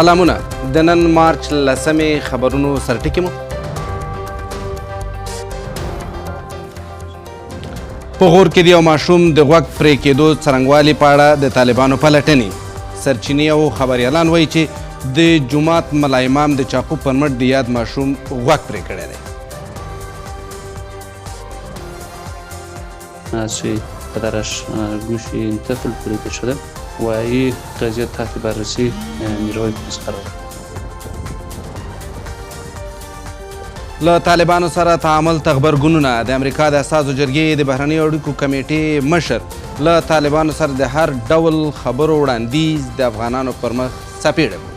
سلامونه، د نن مارچ 10مې خبرونو سرټکي مو. په غور کې د یو ماشوم د غوږ پرې کېدو څرنګوالي په اړه د طالبانو پلټنې. سرچینې او خبریالان وایي چې د جومات ملا امام د چاقو پر مټ د یاد ماشوم غوږ پرې کړی دی. از سوی پدرش گوش این طفل بریده شده و این قضیه تحت بررسی نیروهای پلیس قرار. له طالبانو سره تعامل ته غبرګونونه. د امریکا د استازو جرګې د بهرنیو اړیکو کمېټې مشر له طالبانو سره د هر ډول خبرو وړاندیز د افغانانو پر مخ څپېړه بولي.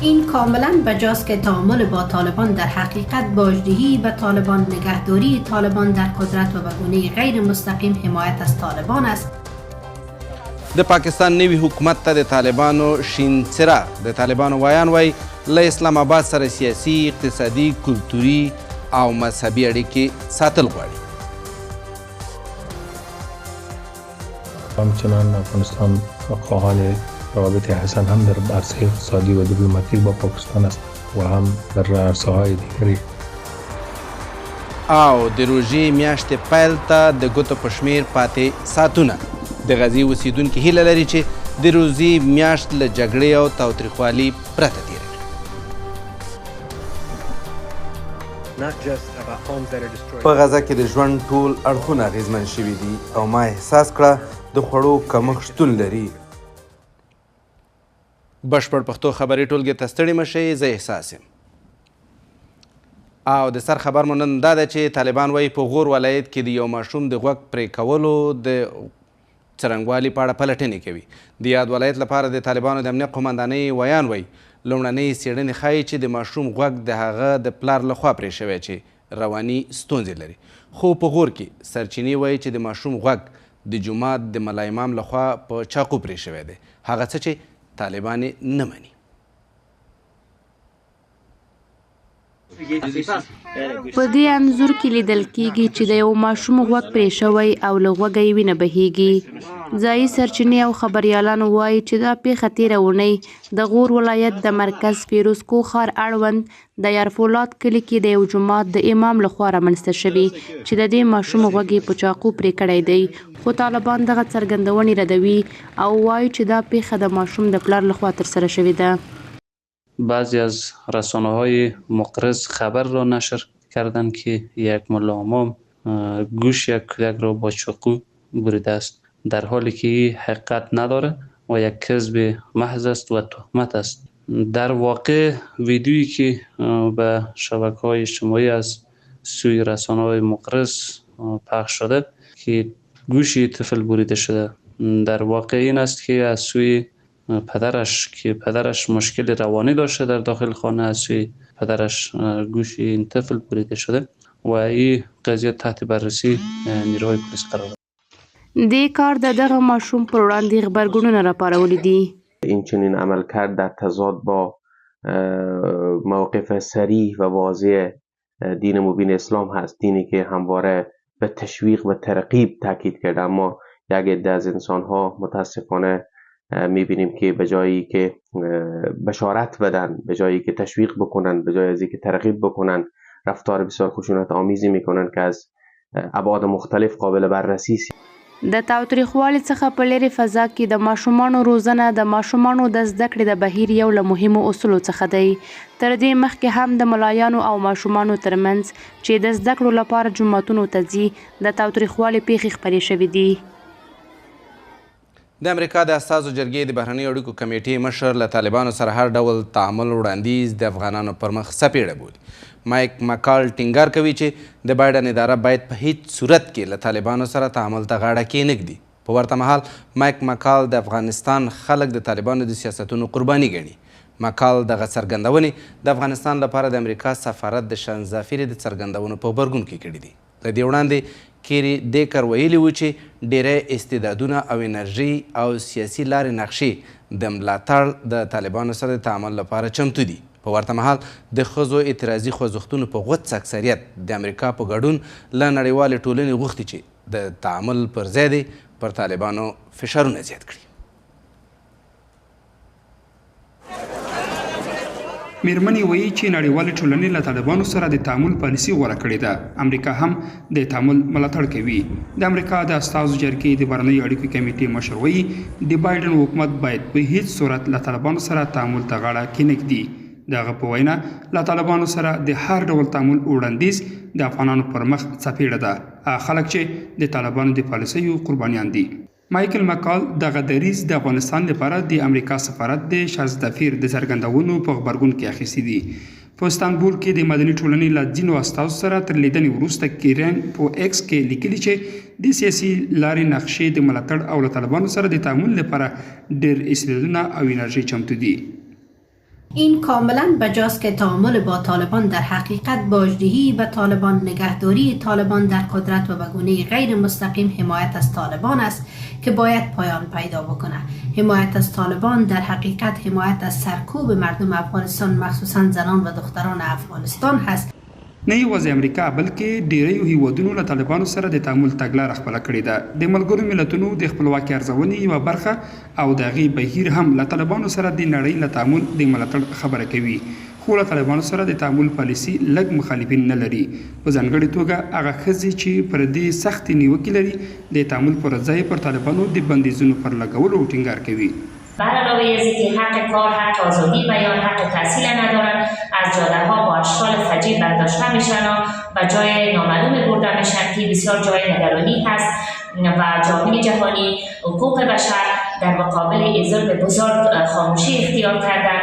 این کاملا بجاست که تعامل با طالبان در حقیقت باجدهی به طالبان، نگهداری طالبان در قدرت و به گونه غیر مستقیم حمایت از طالبان است. د پاکستان نوي حکومت ته د طالبانو شین څراغ. د طالبانو ویان وایي له اسلام آباد سره سیاسي، اقتصادي، کلتوري او مذهبي اړیکې ساتل غواړي. همچنان افغانستان خواهان روابط حسن هم در عرصه اقتصادی و دیپلماتیک با پاکستان است و هم در عرصه های دیگری. او د روژې میاشتې پیل ته د ګوتو په شمیر پاتې ساعتونه. د غزې اوسیدونکي هیله لري چې د روژې میاشت له جګړې او تاوتریخوالي پرته تېره کړي. په غزه کې د ژوند ټول اړخونه اغېزمن شوي دي او ما احساس کړه د خوړو کمښت شتون لري. بشپړ پښتو خبري ټولګې ته ستړي مه شئ، زه احساس یم. او د سر خبر مو نن دا ده چې طالبان وایي په غور ولایت کې د یو ماشوم د غوږ پرې کولو د څرنګوالي په اړه پلټنې کوي. د یاد ولایت لپاره د طالبانو د امنیت قومندانۍ ویان وایي لومړنۍ څېړنې ښایي چې د ماشوم غوږ د هغه د پلار لخوا پرې شوی چې رواني ستونزې لري. خو په غور کې سرچینې وایي چې د ماشوم غوږ د جومات د ملا امام لخوا په چاقو پرې شوی دی، هغه څه چې طالبان یې نه مني. په دې انځور کې لیدل کیږي چې د یو ماشوم غوږ پرې شوی او له غوږه یې وینه بهیږي. ځایي سرچینې او خبریالان وایي چې دا پیښه تېره اونۍ د غور ولایت د مرکز فیروز کوه ښار اړوند د یارفولاد کلي کې د یو جومات د امام له خوا رامنځته شوې چې د دې ماشوم غوږ یې په چاقو پرې کړی دی. خو طالبان دغه څرګندونې ردوي او وایي چې دا پیښه د ماشوم د پلار له خوا ترسره شوې ده. بعضی از رسانه های مقرض خبر را نشر کردند که یک ملا امام گوش یک کودک را با چاقو بریده است، در حالی که این حقیقت نداره و یک کذب محض است و تهمت است. در واقع ویدیویی که به شبکه های اجتماعی از سوی رسانه های مقرض پخش شده که گوش طفل بریده شده، در واقع این است که از سوی پدرش که پدرش مشکل روانی داشته در داخل خانه، از سوی پدرش گوش این طفل بریده شده و این قضیه تحت بررسی نیروهای پلیس قرار دارد. دې کار د دغه ماشوم پر وړاندې غبرګونونه راپارولي دي. این چنین عملکرد در تضاد با موقف صریح و واضح دین مبین اسلام هست، دینی که همواره به تشویق و ترغیب تاکید کرده، اما یک عده از انسان‌ها متاسفانه می‌بینیم که به جایی که بشارت بدن، به جایی که تشویق بکنن، به جای از اینکه ترغیب بکنن، رفتار بسیار خشونت آمیزی میکنن که از ابعاد مختلف قابل بررسی است. د تاوتریخوالي څخه په لیرې فضا کې د ماشومانو روزنه د ماشومانو د زده کړې د بهیر یو له مهمو اصولو څخه دی. تر دې مخکې هم د ملایانو او ماشومانو ترمنځ چې د زده کړو لپاره جوماتونو ته ځي د تاوتریخوالي پیښې خپرې شوې دي. د امریکا د استازو جرګې د بهرنیو اړیکو کمېټې مشر له طالبانو سره هر ډول تعامل وړاندیز د افغانانو پر مخ څپېړه بولي. مایک مکال ټینګار کوي چې د بایډن اداره باید په هیڅ صورت کې له طالبانو سره تعامل ته غاړه کېنږدي. په ورته مهال مایک مکال د افغانستان خلک د طالبانو د سیاستونو قرباني ګڼي. مکال دغه څرګندونې د افغانستان لپاره د امریکا سفارت د شانزافیرې د څرګندونو په غبرګون کې کړې دي. له دې وړاندې کیري دیکر ویلي وو چې ډیری استعدادونه او انرژي او سیاسي لارې نقشې د ملاتړ د طالبانو سره د تعامل لپاره چمتو دي. په ورته مهال د ښځو اعتراضي خوځښتونو په غوڅ اکثریت د امریکا په ګډون له نړیوالې ټولنې غوښتي چې د تعامل پر ځای دې پر طالبانو فشارونه زیات کړي. مېرمنې وایي چې نړیوالې ټولنې له طالبانو سره د تعامل پالیسي غوره کړې ده. امریکا هم د تعامل ملاتړ کوي. د امریکا د استازو جرګې د بهرنیو اړیکو کمېټې مشر وایي، د بایډن حکومت باید په هیڅ صورت له طالبانو سره تعامل ته غاړه کېنږدي. د هغه په وینا، له طالبانو سره د هر ډول تعامل وړاندیز د افغانانو پر مخ څپېړه ده، هغه خلک چې د طالبانو د پالیسیو قربانیان دي. مایکل مکال دغه دریځ د افغانستان لپاره د امریکا سفارت د شارزدافیر د څرګندونو په غبرګون کې اخیستي دي. په استانبول کې د مدني ټولنې له ځینو استازو سره تر لیدنې وروسته کیرن په ایکس کې لیکلي چې د سیاسي لارې نقشې د ملاتړ او له طالبانو سره د تعامل لپاره ډېر استعدادونه او انرژي چمتو دي. این کاملا بجاست که تعامل با طالبان در حقیقت باجدهی به طالبان، نگهداری طالبان در قدرت و به گونه غیر مستقیم حمایت از طالبان است که باید پایان پیدا بکنه. حمایت از طالبان در حقیقت حمایت از سرکوب مردم افغانستان، مخصوصا زنان و دختران افغانستان هست. نه یوازې امریکا بلکې ډېریو هېوادونو له طالبانو سره د تعامل تګلاره خپله کړې ده. د ملګرو ملتونو د خپلواکې ارزونې یوه برخه او د هغې بهیر هم له طالبانو سره د نړۍ له تعامل د ملاتړ خبره کوي، خو له طالبانو سره د تعامل پالیسي لږ مخالفین نه لري، په ځانګړې توګه هغه ښځې چې پر دې سختې نیوکې لري، د تعامل پر ځای پر طالبانو د بندیزونو پر لګولو ټینګار کوي. بر علاوه از اینکه حق کار، حق آزادی بیان، حق تحصیل ندارن، از جاده ها با اشکال فجیع برداشته میشن و به جای نامعلوم برده میشن که بسیار جای نگرانی هست و جامعه جهانی حقوق بشر در مقابل این ظلم بزرگ خاموشی اختیار کردن.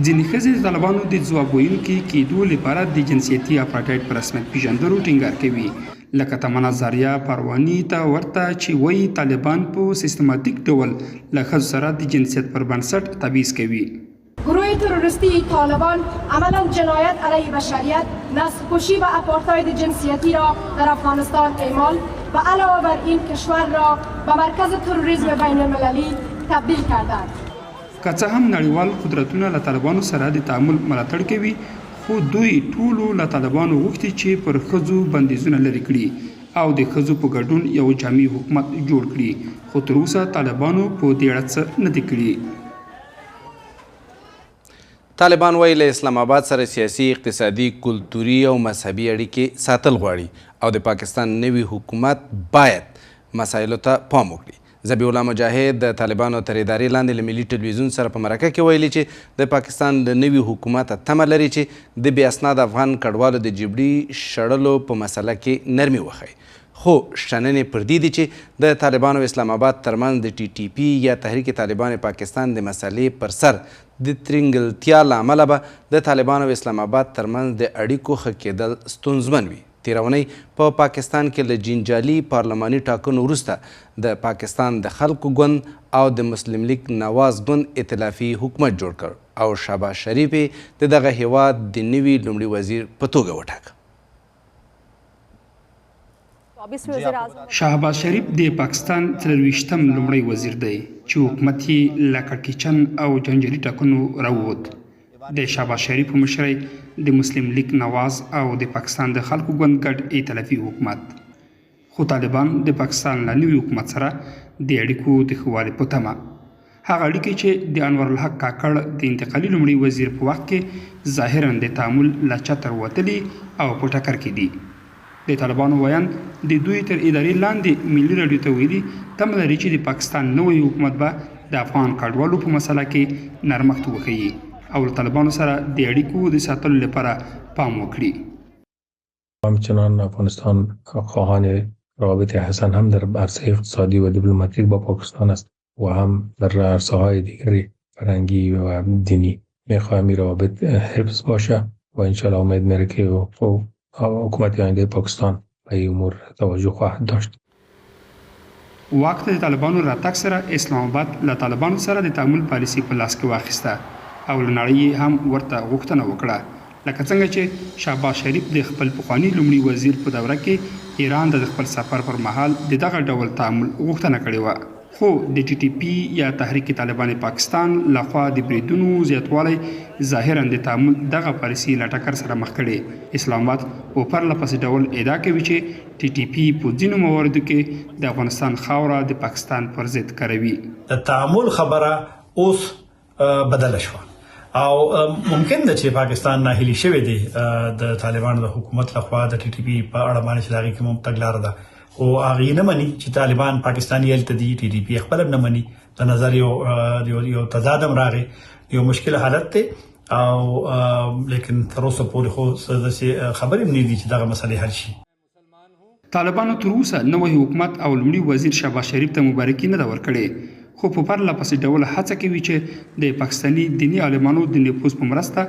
ځینې ښځې د طالبانو د ځواب ویونکي کېدو لپاره د جنسیتي اپارټایډ په رسمیت پېژندلو ټینګار کوي، لکه تمنا زاریا پرواني ته ورته چې وایي طالبان په سیستماتیک ډول له ښځو سره د جنسیت پر بنسټ تبعیض کوي. ګروه تروریستي طالبان عملا جنایت علیه بشریت، نسل کشی و اپارتاید جنسیتی را در افغانستان اعمال و علاوه بر این کشور را به مرکز تروریسم بین المللی تبدیل کردند. که څه هم نړیوال قدرتونه له طالبانو سره د تعامل ملاتړ کوي، خو دوی ټولو له طالبانو غوښتي چې پر ښځو بندیزونه لرې کړي او د ښځو په ګډون یو جامع حکومت جوړ کړي، خو تر اوسه طالبانو په دې اړه څه نه دي کړي. طالبان وایي له اسلام اباد سره سیاسي، اقتصادي، کلتوري او مذهبي اړیکې ساتل غواړي او د پاکستان نوي حکومت باید مسایلو ته پام وکړي. ذبیح الله مجاهد د طالبانو تر ادارې لاندې له ملي ټلویزیون سره په مرکه کې ویلي چې د پاکستان له نوي حکومته تمه لري چې د بې اسناده افغان کډوالو د جبري شړلو په مسله کې نرمي وښيي. خو شننې پر دې دي چې د طالبانو او اسلام اباد ترمنځ د ټي ټي پي یا تحریک طالبان پاکستان د مسلې پر سر د ترینګلتیا له امله به د طالبانو او اسلام اباد ترمنځ د اړیکو ښه کېدل ستونزمن وي. تېره اونۍ په پاکستان کې له جنجالي پارلماني ټاکنو وروسته د پاکستان د خلکو ګوند او د مسلم لیګ نواز ګوند ائتلافي حکومت جوړ کړ او شهباز شریف یې د دغه هېواد د نوي لومړي وزیر په توګه وټاکه. شهباز شریف د پاکستان څلورویشتم لومړی وزیر دی چې حکومت یې له کړکېچن او جنجالي ټاکنو راووت. د شهباز شریف په مشرۍ د مسلم لیګ نواز او د پاکستان د خلکو ګوند ګډ ائتلافي حکومت. خو طالبان د پاکستان له نوي حکومت سره د اړیکو د ښه والي په تمه. هغه اړیکې چې د انورالحق کاکړ د انتقالي لومړي وزیر په وخت کې ظاهراً د تعامل له چتر وتلي او په ټکر کې دي. د طالبانو ویاند د دوی تر ادارې لاندې ملي راډیو ته ویلي، تمه لري چې د پاکستان نوی حکومت به د افغان کډوالو په مسله کې نرمښت وښيي او له طالبانو سره د اړیکو د ساتلو لپاره پام وکړي. همچنان افغانستان خواهان روابط حسن هم در عرصه اقتصادی و دیپلماتیک با پاکستان است و هم در عرصه های دیگر فرهنگی و دینی میخواهم این روابط حفظ باشه و انشاءالله امید میره که حکومت آینده پاکستان به این امور توجه خواهد داشت. واک ته د طالبانو راتګ سره اسلام اباد له طالبانو سره د تعامل پالیسي په لاس کې واخیسته او له نړۍ یې هم ورته غوښتنه وکړه، لکه څنګه چې شهباز شریف د خپل پخواني لومړي وزیر په دوره کې ایران ته د خپل سفر پر مهال د دغه ډول تعامل غوښتنه کړې وه. خو د ټي ټي پي یا تحریک طالبان پاکستان له خوا د بریدونو زیاتوالی ظاهراً د تعامل دغه پالیسي له ټکر سره مخ کړې. اسلام اباد په پرله پسې ډول ادعا کوي چې ټي ټي پي په ځینو مواردو کې د افغانستان خاوره د پاکستان پر ضد کاروي. د تعامل خبره اوس بدله شوه. او ممکن ده چې پاکستان ناهیلي شوی دی د طالبانو د حکومت لخوا د ټي ټي پي په اړه باندې چې د هغې کوم تګلاره ده، خو هغه نه مني چې طالبان پاکستاني هلته دي، ټي ټي پي خپل نه مني. د نظر یو یو تضاد هم راغی، یو مشکل حالت دی. او لیکن تر اوسه پورې خو داسې خبرې هم نه دي چې دغه مسلې حل شي. طالبانو تر اوسه نوی حکومت او لومړي وزیر شهباز شریف ته مبارکي نه ده ورکړې، خو په پرله پسې ډول هڅه کوي چې د پاکستاني دیني عالمانو د نفوذ په مرسته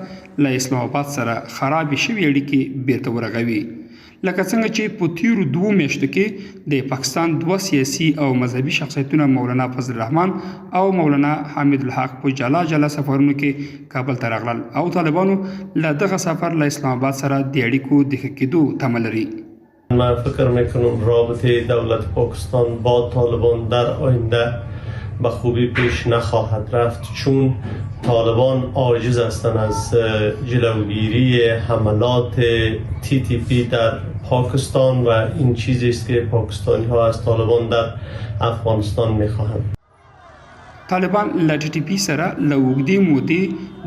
له اسلام اباد سره خرابې شوې اړیکې بیرته ورغوي. لکه څنګه چې په تیرو 2 میاشتو کې د پاکستان 2 سیاسي او مذهبي شخصیتونه مولانا فضل الرحمن او مولانا حامد الحق په جلا جلا سفرونو کې کابل ته راغلل او طالبانو له دغه سفر له اسلام اباد سره د اړیکو د ښه کېدو تمه لري. من فکر میکنم رابطه دولت پاکستان با طالبان در آینده به خوبی پیش نخواهد رفت، چون طالبان عاجز هستند از جلوگیری حملات تی تی پی در پاکستان و این چیزی است که پاکستانی ها از طالبان در افغانستان میخواهند. طالبان له ټي ټي پي سره له اوږدې مودې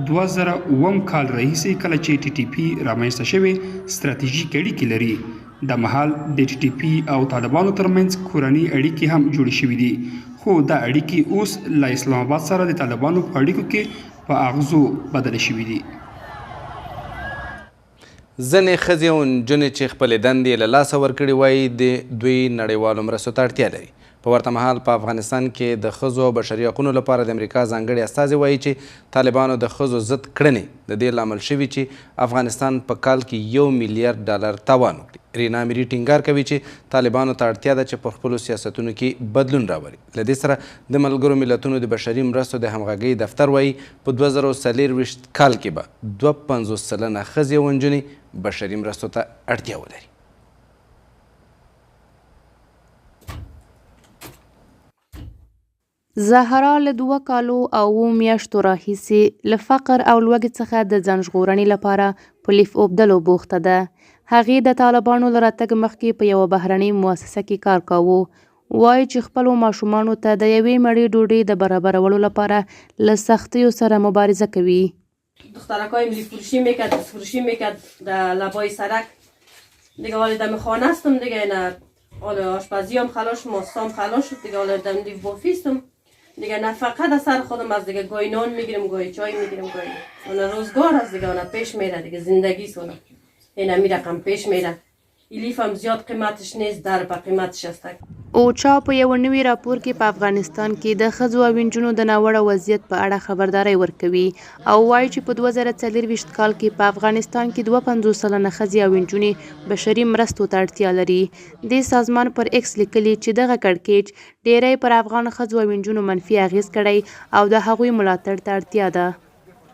2007 کال راهیسې کله چې ټي ټي پي رامنځته شوې ستراتیژیک اړیکې لري. دا مهال د ټي ټي پي او طالبانو ترمنځ کورنۍ اړیکې هم جوړې شوې دي، خو دا اړیکې اوس له اسلام اباد سره د طالبانو په اړیکو کې په اغزو بدلې شوې دي. ځینې ښځې او نجونې چې خپلې دندې له لاسه ورکړي وایي د دوی نړیوالو مرستو ته اړتیا لري. په ورته مهال په افغانستان کې د ښځو او بشري حقونو لپاره د امریکا ځانګړي استازي وایي چې طالبانو د ښځو ضد کړنې د دې لامل شوي چې افغانستان په کال کې 1 میلیارډ ډالر تاوان وکړي. رینا امیري ټینګار کوي چې طالبانو ته اړتیا ده چې پر خپلو سیاستونو کې بدلون راولي. له دې سره د ملګرو ملتونو د بشري مرستو د همغږۍ دفتر وایي په 2024 کال کې به 52% ښځې او نجونې بشري مرستو ته اړتیا ولري. زهرا له 2 کالو او 7 میاشتو راهیسې له فقر او لوږې څخه د ځان ژغورنې لپاره په لیف اوبدلو بوخته ده. هغې د طالبانو له راتګ مخکې په یوه بهرنۍ مؤسسه کې کار کاوه. وایي چې خپلو ماشومانو ته د یوې مړې ډوډۍ د برابرولو لپاره له سختیو سره مبارزه کوي. دخترکایم لیف فروشی میکرد، دست فروشی میکرد در لبای سرک. دیگه حالا دم خانه هستم دیگه، نه حالا آشپزی هم خلاص، ماستام خلاص شد دیگه، حالا دم لیف بافیستم دیگه. نفقه در سر خودم از دیگه، گاهی نان میگیرم، گاهی چای میگیرم، گاهی اون روزگار از دیگه، اون پیش میره دیگه، زندگی سونه این می رقم پیش میره. لیف هم زیاد قیمتش نیست، در به قیمتش است. اوچا په یوه نوي راپور کې په افغانستان کې د ښځو او نجونو د ناوړه وضعیت په اړه خبرداری ورکوي او وایي چې په 2024 کال کې په افغانستان کې 52% ښځې او نجونې بشري مرستو ته اړتیا لري. دې سازمان پر ایکس لیکلي چې دغه کړکېچ ډېری پر افغان ښځو او نجونو منفي اغېز کړی او د هغوی ملاتړ ته اړتیا ده.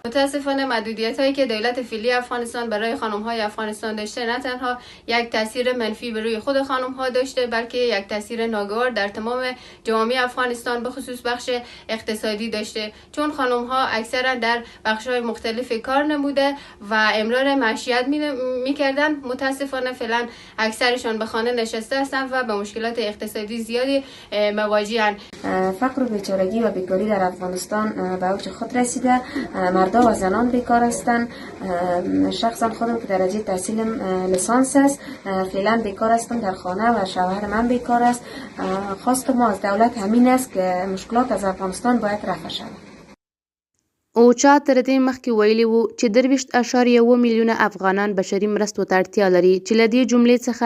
متاسفانه محدودیت هایی که دولت فعلی افغانستان برای خانم های افغانستان داشته نه تنها یک تاثیر منفی بر روی خود خانم ها داشته، بلکه یک تاثیر ناگوار در تمام جوامع افغانستان به خصوص بخش اقتصادی داشته، چون خانم ها اکثرا در بخش های مختلف کار نموده و امرار معیشت میکردن. متاسفانه فعلا اکثرشان به خانه نشسته هستند و به مشکلات اقتصادی زیادی مواجهند. فقر و بیچارگی و بیکاری در افغانستان به اوج خود رسیده. مردا و زنان بیکار هستند. شخصا خودم که درجه تحصیلم لیسانس است فعلا بیکار هستم در خانه و شوهر من بیکار است. خواست ما از دولت همین است که مشکلات از افغانستان باید رفع شود. اوچا تر دې مخکې ویلي وو چې 23.7 میلیونه افغانان بشري مرستو ته اړتیا لري، چې له دې جملې څخه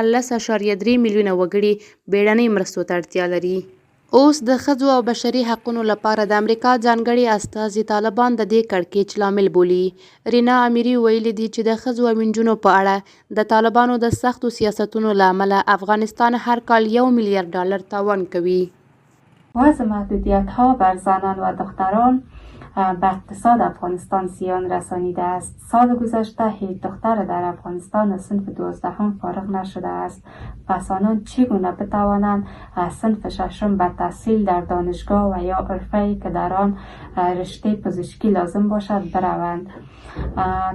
10.3 میلیونه وګړي بیړنۍ مرستو ته اړتیا لري. اوس د ښځو او بشري حقونو لپاره د امریکا ځانګړي استازي طالبان د دې کړکېچ لامل بولي. رینا امیري ویلي دي چې د ښځو او نجونو په اړه د طالبانو د سختو سیاستونو له امله افغانستان هر کال 1 میلیارډ ډالر تاوان کوي. وضع محدودیت‌ها بر زنان و دختران به اقتصاد افغانستان زیان رسانیده است. سال گذشته هیچ دختر در افغانستان از صنف 12 فارغ نشده است. پس آنان چگونه بتوانند از صنف 6 به تحصیل در دانشگاه و یا حرفه‌ای که در آن رشته پزشکی لازم باشد بروند؟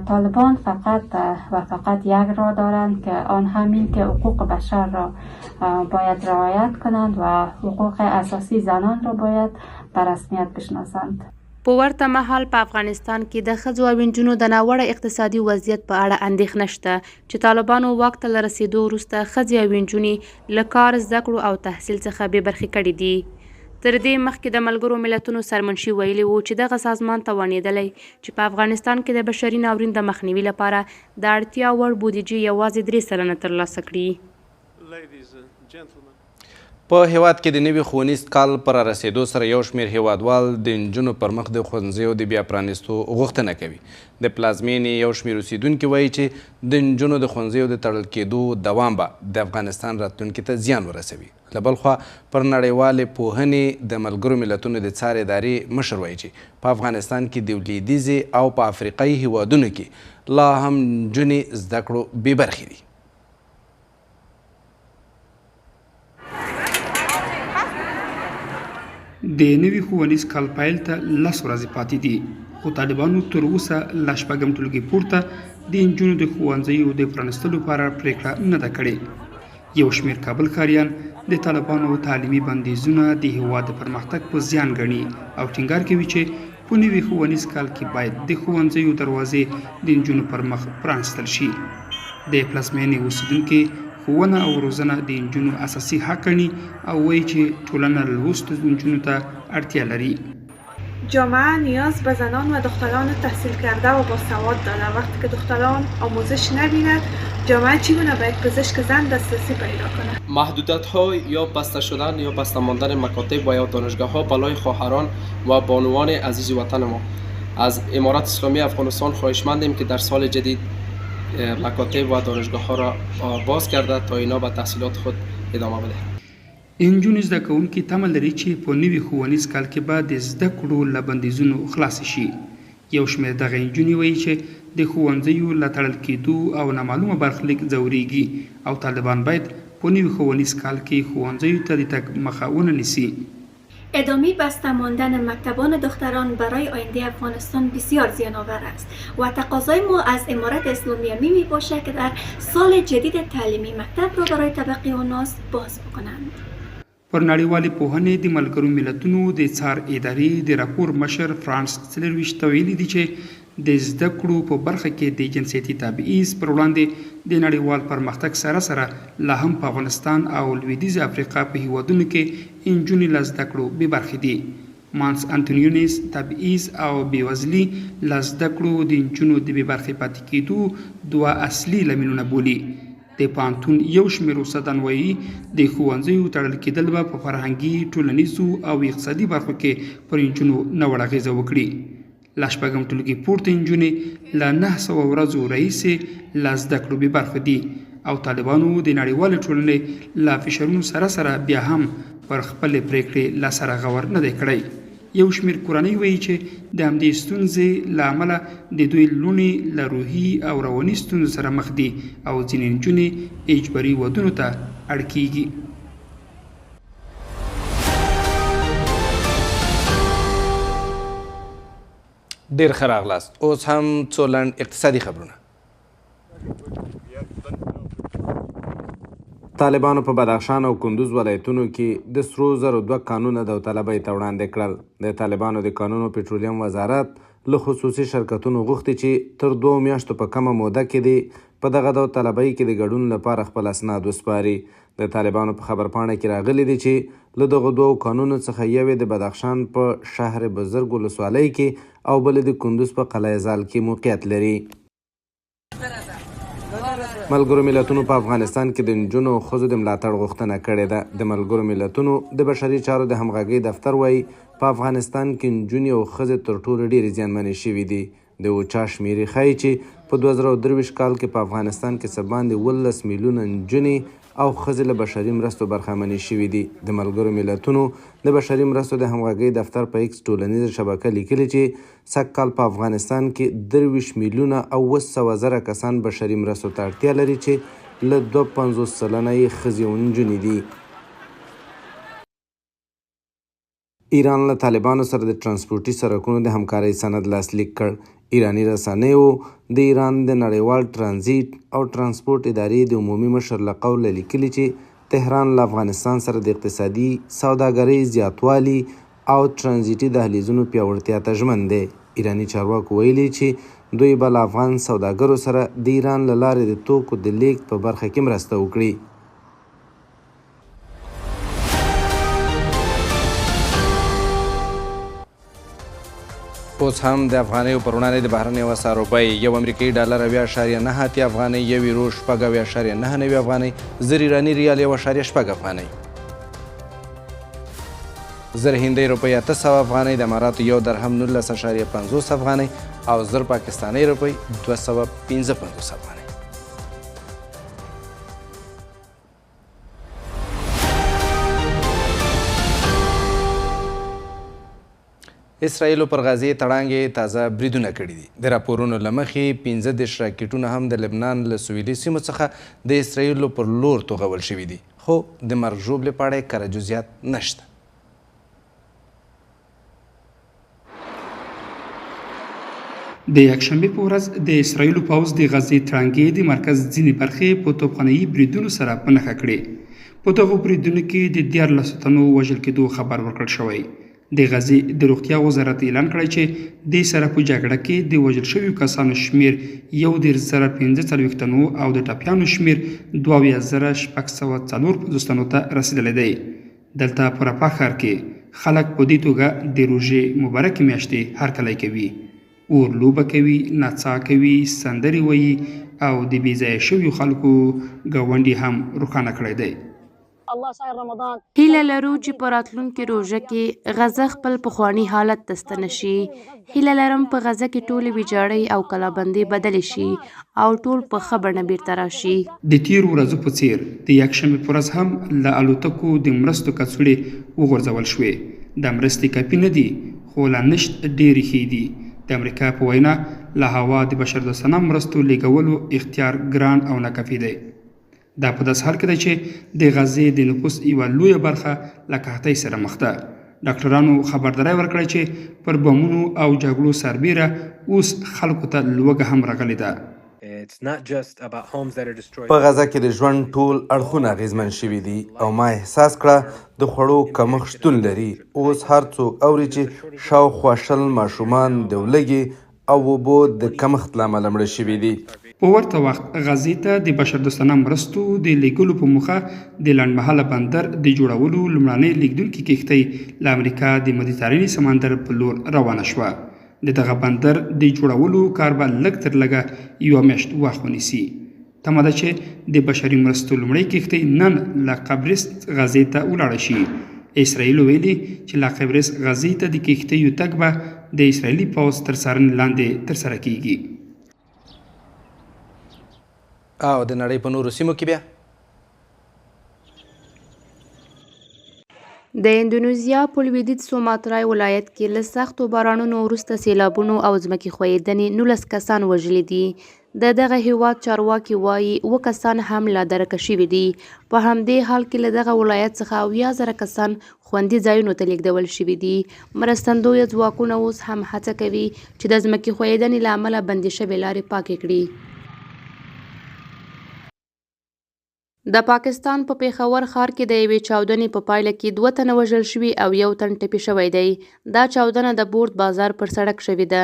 طالبان فقط و فقط یک راه دارند که آن همین که حقوق بشر را باید رعایت کنند و حقوق اساسی زنان را باید به رسمیت بشناسند. په ورته مهال په افغانستان کې د ښځو او نجونو د ناوړه اقتصادي وضعیت په اړه اندېښنه شته چې طالبانو واک ته له رسېدو وروسته ښځې او نجونې له کار، زده کړو او تحصیل څخه بې برخې کړې دي. تر دې مخکې د ملګرو ملتونو سرمنشي ویلي وو چې دغه سازمان توانېدلی چې په افغانستان کې د بشري ناورین د مخنیوي لپاره د اړتیا وړ بودیجې یوازې 3% ترلاسه کړي. په هېواد کې د نوي ښوونیز کال په رارسېدو سره یو شمېر هېوادوال د نجونو پر مخ د ښوونځیو د بیا پرانیستو غوښتنه کوي. د پلازمېنې یو شمېر اوسېدونکي وایي چې د نجونو د ښوونځیو د تړل کېدو دوام به د افغانستان راتلونکي ته زیان ورسوي. له بلخوا پر نړیوالې پوهنې د ملګرو ملتونو د څار ادارې مشر وایي چې په افغانستان کې د لویدیځې او په افریقایي هېوادونو کې لا هم نجونې زده کړو بې برخې دي. د نوي ښوونیز کال پیل ته 10 ورځې پاتې دي، خو طالبانو تر اوسه له شپږم ټولګي پورته د نجونو د ښوونځیو د پرانیستلو لپاره پرېکړه نه ده کړې. یو شمېر کابل ښاریان د طالبانو تعلیمي بندیزونه د هېواد د پرمختګ په زیان ګڼي او ټینګار کوي چې په نوي ښوونیز کال کې باید د ښوونځیو دروازې د نجونو پر مخ پرانیستل شي. د پلازمېنې اوسېدونکي ښوونه او روزنه د نجونو اساسي حق ګڼي او وایي چې ټولنه لوستو نجونو ته اړتیا لري. جامعه نیاز به زنان و دختران تحصیل کرده و باسواد داره. وقتی که دختران آموزش نبیند، جامعه چگونه به یک پزشک زن دسترسی پیدا کنه؟ محدودیت ها یا بسته شدن یا بسته ماندن مکاتب و یا دانشگاه ها بالای خواهران و بانوان عزیز وطن ما. از امارت اسلامی افغانستان خواهشمندیم که در سال جدید مکاتب و دانشگاه ها را باز کرده تا اینا به تحصیلات خود ادامه بدهند. نجونې زده کوونکې تمه لري چې په نوي ښوونیز کال کې به د زده کړو له بندیزونو خلاصې شي. یو شمېر دغه نجونې وایي چې د ښوونځیو له تړل کېدو او نامعلومه برخلیک ځورېږي او طالبان باید په نوي ښوونیز کال کې ښوونځیو ته د تګ مخه ونه نیسي. ادامه بسته ماندن مکتبان دختران برای آینده افغانستان بسیار زیان آور است و تقاضای ما از امارت اسلامی می باشد که در سال جدید تعلیمی مکتب را برای طبقه اناث باز بکنند. پر نړیوالې پوهنې د ملګرو ملتونو د څار ادارې د راپور مشر فرانس 24 ته ویلي دي چې د زده کړو په برخه کې د جنسیتي تبعیض پر وړاندې د نړیوال پرمختګ سره سره لا هم په افغانستان او لویدیځې افریقا په هیوادونو کې نجونې له زده کړو بې برخې دي. مانس انتونیونیس تبعیض او بېوزلي له زده کړو د نجونو د بې برخې پاتې کېدو دوه اصلي لاملونه بولي. د پوهنتون یو شمېر استادان وایي د ښوونځیو تړل کېدل به په فرهنګي، ټولنیزو او اقتصادي برخو کې پر نجونو ناوړه اغېزه وکړي. له شپږم ټولګي پورته نجونې له 900 ورځو راهیسې له زده کړو بې برخې دي او طالبانو د نړیوالې ټولنې له فشارونو سره سره بیا هم پر خپلې پرېکړې له سره غور نه دی کړی. یو شمېر کورنۍ وایي چې د همدې ستونزې له امله د دوی لوڼې له روحي او رواني ستونزو سره مخ دي او ځینې نجونې اجباري ودونو ته اړ کېږي. ډیر ښه راغلاست. اوس هم څو لنډ اقتصادي خبرونه. طالبانو په بدخشان او کندوز ولایتونو کې د سرو زرو 2 کانونه داوطلبۍ ته وړاندې کړل. د طالبانو د کانونو پټرولیم وزارت له خصوصي شرکتونو غوښتي چې تر 2 میاشتو په کمه موده کې دې په دغه داوطلبۍ کې د ګډون لپاره خپل اسناد وسپاري. د طالبانو په خبرپاڼه کې راغلي دي چې له دغو 2 کانونو څخه یو د بدخشان په شهر بزرګ ولسوالۍ کې او بل د کندوز په قلعه زال کې موقعیت لري. ملګرو ملتونو په افغانستان کې د نجونو او ښځو د ملاتړ غوښتنه کړې ده. د ملګرو ملتونو د بشري چارو د همغږۍ دفتر وایي په افغانستان کې نجونې او ښځې تر ټولو ډېرې زیانمنې شوې دي. د اوچا شمېرې ښایي چې په 2023 کال کې په افغانستان کې څه باندې 18 میلیونه نجونې او ښځې له بشري مرستو برخمنې شوې دي. د ملګرو ملتونو د بشري مرستو د همغږۍ دفتر په ایکس ټولنیزه شبکه لیکلي چې سږ کال په افغانستان کې 23,700,000 کسان بشري مرستو ته اړتیا لري چې له 52% یې ښځې او نجونې دي. ایران له طالبانو سره د ترانسپورتي سرکونو د همکارۍ سند لاسلیک کړ. ایراني رسنیو د ایران د نړیوال ترانزیت او ترانسپورت ادارې د عمومي مشر له قوله لیکلي چې تهران له افغانستان سره د اقتصادي سوداګرۍ زیاتوالي او ترانزیټي دهلیزونو پیاوړتیا ته ژمن دی. ایراني چارواکو ویلي چې دوی به له افغان سوداګرو سره د ایران له لارې د توکو د لېږد په برخه کې مرسته وکړي. اوس هم د افغانیو پر وړاندې د بهرنیو اسعارو بیې: یو امریکایي ډالر 70.89 افغانۍ، یو یورو 76.99 افغانۍ، 1000 ایراني ریال 1.6 افغانۍ، 1000 هندۍ روپۍ 800 افغانۍ، د اماراتو یو درهم 19.50 افغانۍ او 1000 پاکستانۍ روپۍ 255 افغانۍ. اسراییلو پر غزې تړانګې تازه بریدونه کړي دي. د راپورونو له مخې 35 راکټونه هم د لبنان له سویلي سیمو څخه د اسراییلو پر لور توغول شوي دي، خو د مرګ ژوبلې په اړه یې کره جزییات نشته. د یکشنبې په ورځ د اسراییلو پوځ د غزې تړانګې د مرکز ځینې برخې په توپخانهيي بریدونو سره په نښه کړې. په دغو بریدونو کې د 13 تنو وژل کېدو خبر ورکړل شوی. د غزې د روغتیا وزارت اعلان کړی چې دې سره په جګړه کې د وژل شویو کسانو شمېر 31,045 تنو او د ټپیانو شمېر 72,654 تنو ته رسېدلی دی. دلته په رفح ښار کې خلک په دې توګه د روژې مبارکې میاشتې هرکلی کوي، اور لوبه کوي، نڅا کوي، سندرې وایي او د بې ځایه شویو خلکو ګاونډ یې هم روښانه کړی دی. هیله لرو چې په راتلونکې روژه کې غزه خپل پخواني حالت ته ستنه شي. هیله لرم په غزه کې ټولې ویجاړۍ او کلابندۍ بدلې شي او ټول په ښه بڼه بیرته راشي. د تېرو ورځو په څېر د یکشنبې په ورځ هم له الوتکو د مرستو کڅوړې وغورځول شوې. دا مرستې کافي نه دي، خو له نشت ډېرې ښې دي. د امریکا په وینا، له هوا د بشردوستانه مرستو لېږولو اختیار ګران او ناکافي دی. دا په داسې حال کې ده چې د غزې د نفوس یوه لویه برخه له قحطۍ سره مخ ده. ډاکټرانو خبرداری ورکړی چې پر بمونو او جګړو سربېره اوس خلکو ته لوږه هم راغلې ده. په غزه کې د ژوند ټول اړخونه اغېزمن شوي دي او ما احساس کړه د خوړو کمښت شتون لري. اوس هر څوک اوري چې شاوخوا 20 ماشومان د ولږې او اوبو د کمښت له امله مړه شوي دي. په ورته وخت غزې ته د بشردوستانه مرستو د لېږلو په موخه د لنډمهاله بندر د جوړولو لومړنۍ لېږدونکې کښتۍ له امریکا د مدیترانې سمندر په لور روانه شوه. د دغه بندر د جوړولو کار به لږ تر لږه یوه میاشت وخت ونیسي. تمه ده چې د بشري مرستو لومړۍ کښتۍ نن له قبرس غزې ته ولاړه شي. اسراییل ویلي چې له قبرس غزې ته د کښتیو تګ به د اسراییلي پوځ تر څارنې لاندې ترسره کیږي. او د نړۍ په نورو سیمو کې بیا د اندونیزیا په لویدیځ سوماترای ولایت کې له سختو بارانونو وروسته سیلابونو او ځمکې ښویېدنې 19 کسان وژلي دي. د دغه هېواد چارواکي وايي، اووه کسان هم لادرکه شوي دي. په همدې حال کې له دغه ولایت څخه 70,000 کسان خوندي ځایونو ته لېږدول شوي دي. مرستندویه ځواکونه اوس هم هڅه کوي چې د ځمکې ښویېدنې له امله بندې شوې لارې پاکې کړي. د پاکستان په پېښور ښار کې د یوې چاودنې په پایله کې دوه تنه وژل شوي او یو تن ټپي شوی دی. دا چاودنه د بورد بازار پر سړک شوې ده.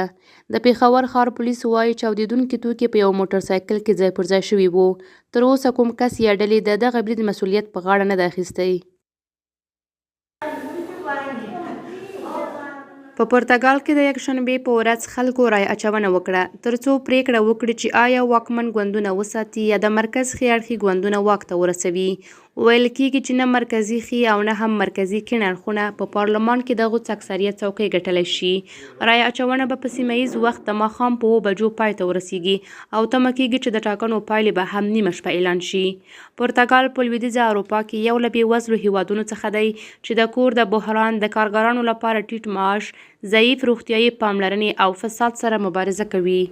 د پېښور ښار پولیس وايي، چاودېدونکي توکي په یوه موټرسایکل کې ځای پر ځای شوي وو. تر اوسه کوم کس یا ډلې د دغه برید مسوولیت په غاړه نه دی اخیستی. په پرتګال کې د یکشنبې په ورځ خلکو رایه اچونه وکړه ترڅو پریکړه وکړي چې آیا واکمن ګوندونه وساتي یا د مرکز ښي اړخي ګوندونه واک ته ورسوي. ویل کیږي چې نه مرکزي ښي او نه هم مرکزي کیڼ اړخونه په پارلمان کې د غوڅ اکثریت څوکۍ ګټلی شي. رایه اچونه به په سیمه ییز وخت د ماښام په اوو بجو پای ته ورسیږي او تمه کیږي چې د ټاکنو پایلې به هم نیمه شپه اعلان شي. پرتګال په لویدیځه اروپا کې یو له بې وزلو هیوادونو څخه دی چې د کور د بحران، د کارګرانو لپاره ټیټ معاش، ضعیف روغتیايي پاملرنې او فساد سره مبارزه کوي.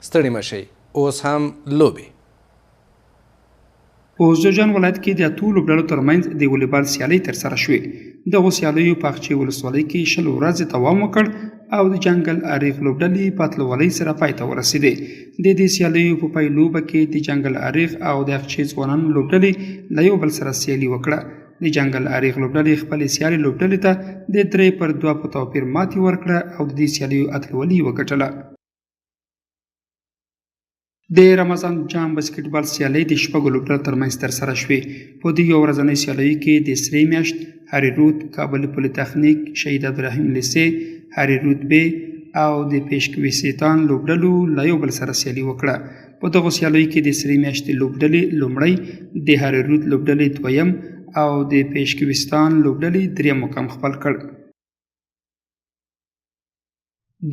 ستړي مه شئ، اوس هم لوبې. په جوزجان ولایت کې د اتو لوبډلو ترمنځ د والیبال سیالۍ ترسره شوې. دغو سیالیو په اقچې ولسوالۍ کې 20 ورځې دوام وکړ او د جنګل اریغ لوبډلې په اتلولۍ سره پای ته ورسېدې. د دې سیالیو په پای لوبه کې د جنګل اریغ او د اقچې ځوانانو لوبډلې له یو بل سره سیالي وکړه. د جنګل اریغ لوبډلې خپلې سیالې لوبډلې ته د 3-2 په توپیر ماتې ورکړه او د دې سیالیو اتلولي یې وګټله. د رمضان جام بسکټبال سیالۍ د 6 لوبډلو ترمنځ ترسره شوې. په دې یو ورځنۍ سیالیو کې د سرې میاشت، هریرود، کابل پولیتخنیک، شهید عبدالرحیم لیسې، هریرود بی او د پیشکویسیتان لوبډلو له یو بل سره سیالي وکړه. په دغو سیالیو کې د سرې میاشتې لوبډلې لومړی، د هریرود لوبډلې دویم او د پیشکویستان لوبډلې دریم مقام خپل کړ.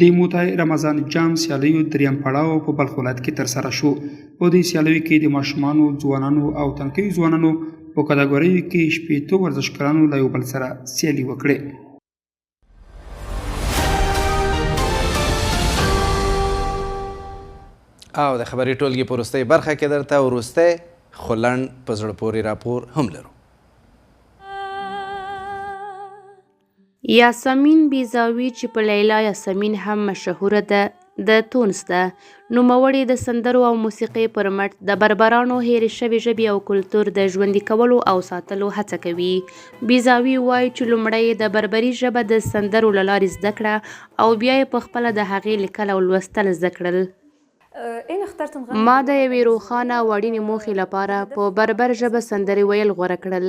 د موتای رمضان جام سیالیو دریم پړاو په بلخ ولایت کې ترسره شو. په دې سیالیو کې د ماشومانو، ځوانانو او تنکیو ځوانانو په کتګوریو کې 60 ورزشکارانو له یو بل سره سیالي وکړې. او د خبري ټولګې په وروستۍ برخه کې درته وروستی خو لنډ په زړه پورې راپور هم لرو. یاسمین بیزاوي چې په لیلا یاسمین هم مشهوره ده، د تونس ده. نوموړې د سندرو او موسیقۍ پر مټ د بربرانو هېرې شوې ژبې او کلتور د ژوندي کولو او ساتلو هڅه کوي. بیزاوي وايي چې لومړی یې د بربري ژبه د سندرو له لارې زده کړه او بیا یې په خپله د هغې لیکل او لوستل زده کړل. ما د یوې روښانه او اړینې موخې لپاره په بربر ژبه سندرې ویل غوره کړل.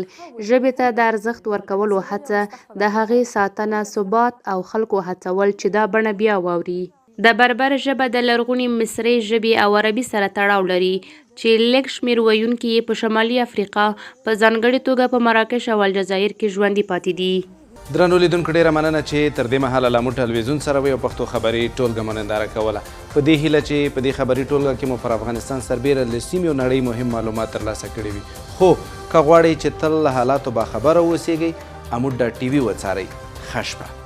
ژبې ته د ارزښت ورکولو هڅه، د هغې ساتنه، ثبات او خلکو هڅول چې دا بڼه بیا واوري. د بربر ژبه د لرغوني مصري ژبې او عربي سره تړاو لري، چې لږ شمېر ویونکي یې په شمالي افریقا، په ځانګړې توګه په مراکش او الجزایر کې ژوندي پاتې دي. درنو لیدونکو ډیره مننه چې تر دې مهاله لا مو ټلویزیون سره وئ او پښتو خبري ټولګه مو ننداره کوله. په دې هیله چې په دې خبري ټولګه کې مو پر افغانستان سربیره له سیمې او نړۍ مهم معلومات ترلاسه کړي وي. خو که غواړئ چې تل له حالاتو باخبره اوسیږئ، عمود ډاټ ټي وي وڅارئ. ښه شپه.